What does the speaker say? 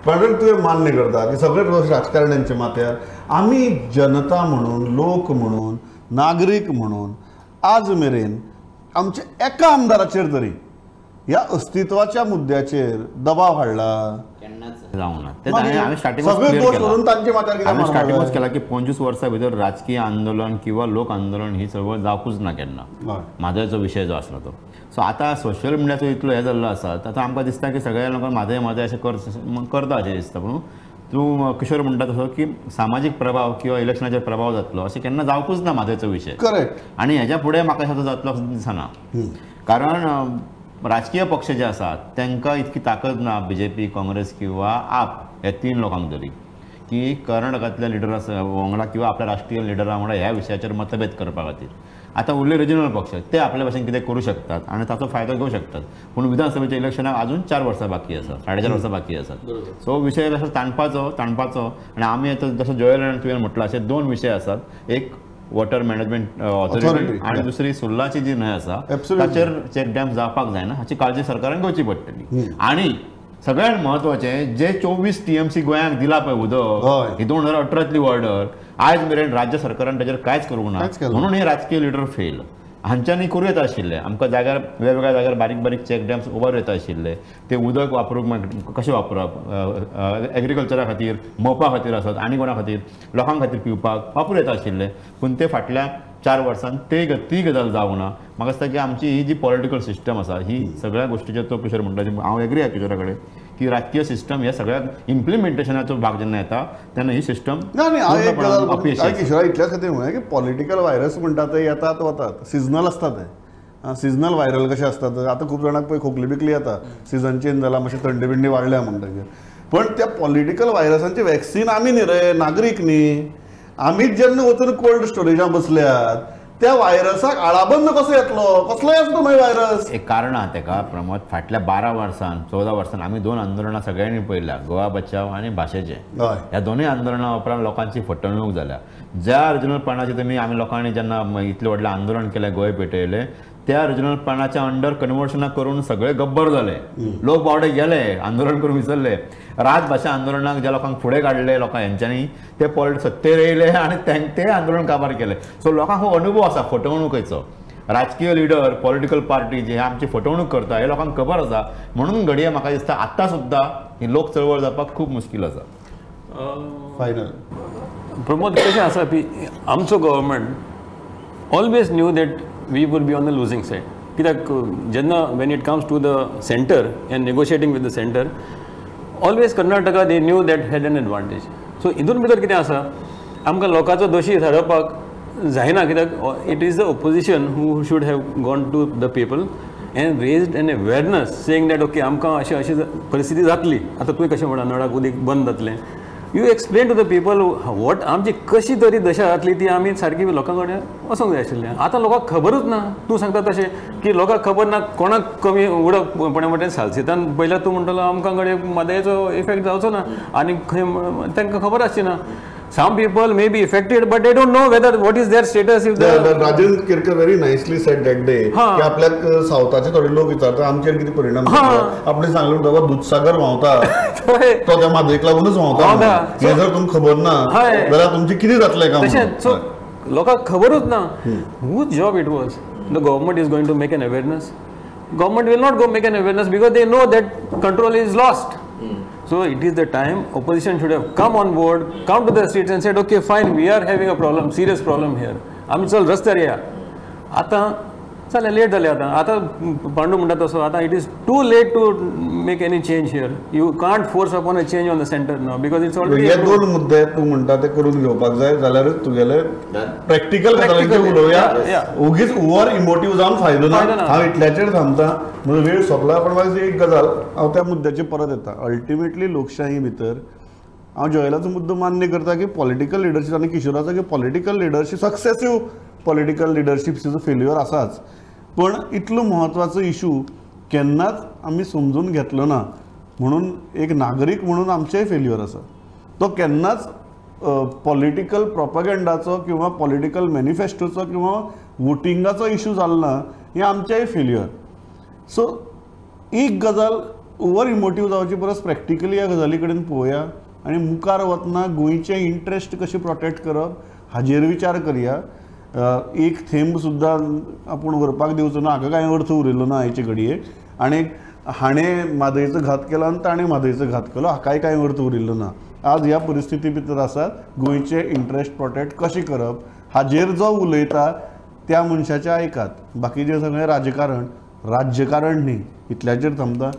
पण तुवें मान्य करता की सगळे दोश राजकारण्यांच्या माथ्यार. आमी जनता म्हणून, लोक म्हणून, नागरीक म्हणून आज मेरेन आमच्या एका आमदाराचेर तरी ह्या अस्तित्वाच्या मुद्द्याचेर दबाव हाडला केन्नाच जावंक ना. सगळे दोश करून तांचे माथ्यार स्टार्टिंगूच केला की 25 वर्सां भितर राजकीय आंदोलन किंवा लोक आंदोलन ही चळवळ जावकूच ना केन्ना, म्हादयचो विशय जो आसलो तो. सो आतां सोशल मिडियाचो इतलो हें जाल्लो आसा, आतां आमकां दिसता की सगळ्या लोकांक म्हादय म्हादय अशें करता अशें दिसता. पूण तूं किशोर म्हणटा तसो की सामाजीक प्रभाव किंवा इलेक्शनाचेर प्रभाव जातलो अशें केन्ना जावकूच ना म्हादयचो विशय. करेक्ट. आनी हेज्या फुडें म्हाका दिसता जातलो अशें दिसना, कारण राजकीय पक्ष जे आसात तांकां इतकी ताकद ना, बीजेपी, काँग्रेस किंवा आप ह्या 3 लोकांक तरी, की कर्नाटकांतल्या लिडरा वांगडा किंवा आपल्या राष्ट्रीय लिडरा वांगडा ह्या विशयाचेर मतभेद करपा खातीर. आतां उरले रिजनल पक्ष, ते आपल्या भाशेन कितें करूं शकतात आनी ताचो फायदो घेवं शकतात. पूण विधानसभेच्या इलेक्शनाक अजून 4 वर्सां बाकी आसा, 4.5 वर्सां बाकी आसात. सो विशय असो ताणपाचो ताणपाचो. आनी आमी आतां जसो जोएल आनी तुवें म्हटलां अशे 2 विशय आसात, एक वॉटर मॅनेजमेंट ऑथॉरिटी आणि दुसरी सुर्लाची जी न्हंय आसा ताचेर चेक डॅम जावपाक जायना हाची काळजी सरकारान घेवची पडटली. आणि सगळ्यात महत्वाचें जे 24 TMC गोंयांक दिला पळय उदक, ही 2018तली ऑर्डर आयज मेरेन राज्य सरकारान ताचेर कांयच करूंक ना, म्हणून हे राजकीय लिडर फेल. हांच्यांनी करूं येता आशिल्लें, आमकां जाग्यार वेगवेगळ्या जाग्यार बारीक बारीक चेक डॅम्स उबारूं येता आशिल्ले, ते उदक वापरूंक कशें वापरप, एग्रीकल्चरा खातीर, मोपा खातीर आसत आनी कोणा खातीर, लोकां खातीर पिवपाक वापरूं येता आशिल्लें. पूण ते फाटल्या 4 वर्सांत ती गजाल जावंक ना. म्हाका दिसता की आमची ही जी पॉलिटिकल सिस्टम आसा ही सगळ्या गोश्टीचेर तो किशोर म्हणटा, हांव एग्री आसा किशोरा कडेन की राजकीय सिस्टम ह्या सगळ्या इम्प्लिमेंटेशनाचो भाग जेन्ना येता तेन्ना ही सिस्टम. किशोरा इतल्याच खातीर म्हणलें की पॉलिटिकल व्हायरस म्हणटा ते येतात वतात, सिजनल आसता ते, सिजनल व्हायरल कशें आसतात. आतां खूब जाणांक पळय खोकली बिकली येता, सिजन चेंज जाला, मातशें थंडी बिंडी वाडल्या म्हणटकीर. पण त्या पॉलिटिकल व्हायरसांचे वॅक्सिन आमी न्ही रे, नागरीक न्ही. आमीच जेन्ना वचून कोल्ड स्टोरेजान बसल्यात त्या व्हायरसाक आळाबंद कसो येतलो, कसलोय आसता मागीर व्हायरस. एक कारण आहा तेका प्रमोद, फाटल्या 12 वर्सान 14 वर्सान आमी 2 आंदोलनां सगळ्यांनी पळयल्या, गोवा बचाव आनी भाशेचें. ह्या दोनूय आंदोलनां उपरांत लोकांची फटवणूक जाल्या. ज्या रिजनल प्लॅनाचेर तुमी आमी लोकांनी जेन्ना इतलें व्हडलें आंदोलन केलें, गोंय पेटयलें, त्या रिजनल प्लॅनाच्या अंडर कन्वर्शनां करून सगळे गब्बर जाले, लोक बावडे गेले, आंदोलन करून विसरले. राजभाशा आंदोलनाक ज्या लोकांक फुडें काडले लोकां हेंच्यांनी, ते पॉलिटिक्स सत्तेर येयले आनी ते आंदोलन काबार केलें. सो लोकांक हो अनुभव आसा फटवणुकेचो. राजकीय लिडर, पॉलिटिकल पार्टी जे आमची फटवणूक करता हे लोकांक खबर आसा, म्हणून घडये म्हाका दिसता आतां सुद्दां ही लोक चळवळ जावपाक खूब मुश्कील आसा. फायनल प्रमोद, कशें आसा की आमचो government always knew that we would be on the losing side. कित्याक जेन्ना when it comes to the centre and negotiating with the centre, always Karnataka they knew that had an advantage. So हितून भितर कितें आसा, आमकां लोकांचो दोशी थारोवपाक जायना, कित्याक it is the opposition who should have gone to the people and raised an awareness saying that okay आमकां अशी अशी परिस्थिती जातली, आतां तुवें कशें म्हणा नळाक उदीक बंद जातलें, you explain to the people what आमची कशी तरी दशा जातली ती आमी सारकी लोकां कडेन वचोंक जाय आशिल्लें. आतां लोकांक खबरूच ना, तूं सांगता तशें की लोकांक खबर ना, कोणाक कमी उडक पणे वटेन सालसेतान पयल्यार तूं म्हणटलो आमकां कडेन म्हादयचो इफेक्ट जावचो ना आनी खंय तांकां खबर आसची ना. Some people may be affected, but they don't know whether what is their status. If the Rajan Kerkar very nicely said that day की आपल्याक सावथाचे थोडे लोक विचारता आमचेर कितें परिणाम जाता, आपणे सांगलें बाबा दुधसागर व्हांवता तो त्या म्हादयेक लागूनच व्हांवता, हें जर तुमकां खबर ना जाल्यार तुमचें कितें जातलें काम. तशेंच सो लोकांक खबरूच ना. Whose job it was? The government is going to make an awareness. Government will not go make an awareness because they know that control is lost. So it is the time opposition should have come on board, come to the streets and said, okay, fine, we are having a problem, serious problem here. आमी चल रस्त्यार या. आतां जालें, late जालें आतां. आतां पांडू म्हणटा तसो आतां it is too late to make any change here. You can't force upon a change on the centre now because it's already. हे दोन मुद्दे तूं म्हणटा ते करून घेवपाक जाय जाल्यारच तुगेले प्रॅक्टिकल गजालींचेर उलोवया, ओगीच ओवर इमोटीव जावन फायदो ना. हांव इतल्याचेर थांबता, म्हणून वेळ सोंपला. पण म्हाका एक गजाल हांव त्या मुद्द्याचेर परत येता. अल्टिमेटली लोकशाही भितर हांव जोएलाचो मुद्दो मान्य करता की पॉलिटिकल लिडरशीप आनी किशोराचो की पॉलिटिकल लिडरशीप, सक्सेसीव पॉलिटिकल लिडरशीपचो फेल्युअर आसाच, पण इतलो म्हत्वाचो इशू केन्नाच आमी समजून घेतलो ना, म्हणून एक नागरीक म्हणून आमचेय फेल्युअर आसा. तो केन्नाच पॉलिटिकल प्रोपगेंडाचो किंवा पॉलिटिकल मॅनिफेस्टोचो किंवा वोटिंगाचो इशू जालो ना, हें आमचेय फेल्युअर. सो एक गजाल ओवर इमोटीव जावचे परस प्रॅक्टिकली ह्या गजाली कडेन पळोवया आनी मुखार वतना गोंयचे इंट्रस्ट कशें प्रोटेक्ट करप हाजेर विचार करया. एक थेंब सुद्दां आपूण व्हरपाक दिवचो ना हाका कांय अर्थ उरिल्लो ना आयचे घडयेक. आनी हाणें म्हादयचो घात केलो आनी ताणें म्हादयचो घात केलो हाकाय कांय अर्थ उरिल्लो ना. आज ह्या परिस्थिती भितर आसात गोंयचे इंट्रस्ट प्रोटेक्ट कशें करप हाजेर जो उलयता त्या मनशाचें आयकात. बाकीचें सगळें राजकारण राज्यकारण न्ही. इतल्याचेर थांबता.